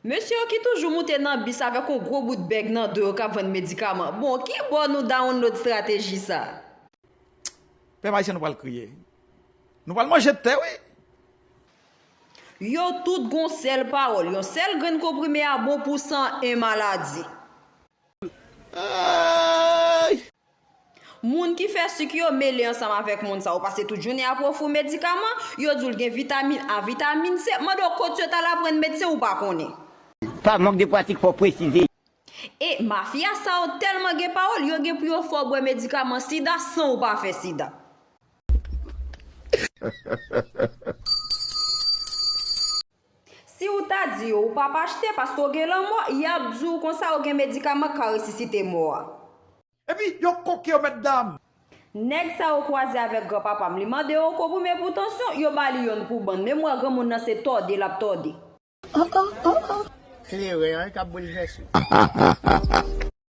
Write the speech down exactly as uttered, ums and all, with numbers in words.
Mesye yo ki toujou moute nan bis avèk yon gwo bout bèg nan do yo k ap vann medikaman. Bon, ki bò nou download estrateji sa? Pèp ayisyen, nou pral kriye. Nou pral manje tè, wi. Yo tout gon sèl pawòl, yon sèl grenn konprime a bon pou san en maladi. Ay! Moun ki fè sik yo mele ansanm avèk moun sa yo, pase tout jounen ap ofri w medikaman, yo di w l gen vitamin A, vitamin C, mande w kot yo t al aprann medsen ou pa konnen. Pa mank de pratik, fò w presize. E mafya sa yo tèlman gen pawòl, yo gen pou yo fè w bwè medikaman sida san w pa fè sida. Si w ta di yo ou p ap achte paske w gen lanmò, y ap di w konsa ou gen medikaman k ka resisite mò a. Epi yo koke yo, mètdam. Nèg sa yo kwaze avèk granpapa m, li mande yo konprime pou tansyon, yo ba li yonn pou bann. Menm wè granmoun nan se tòde l ap tòde. Kleren an k ap boulvèse.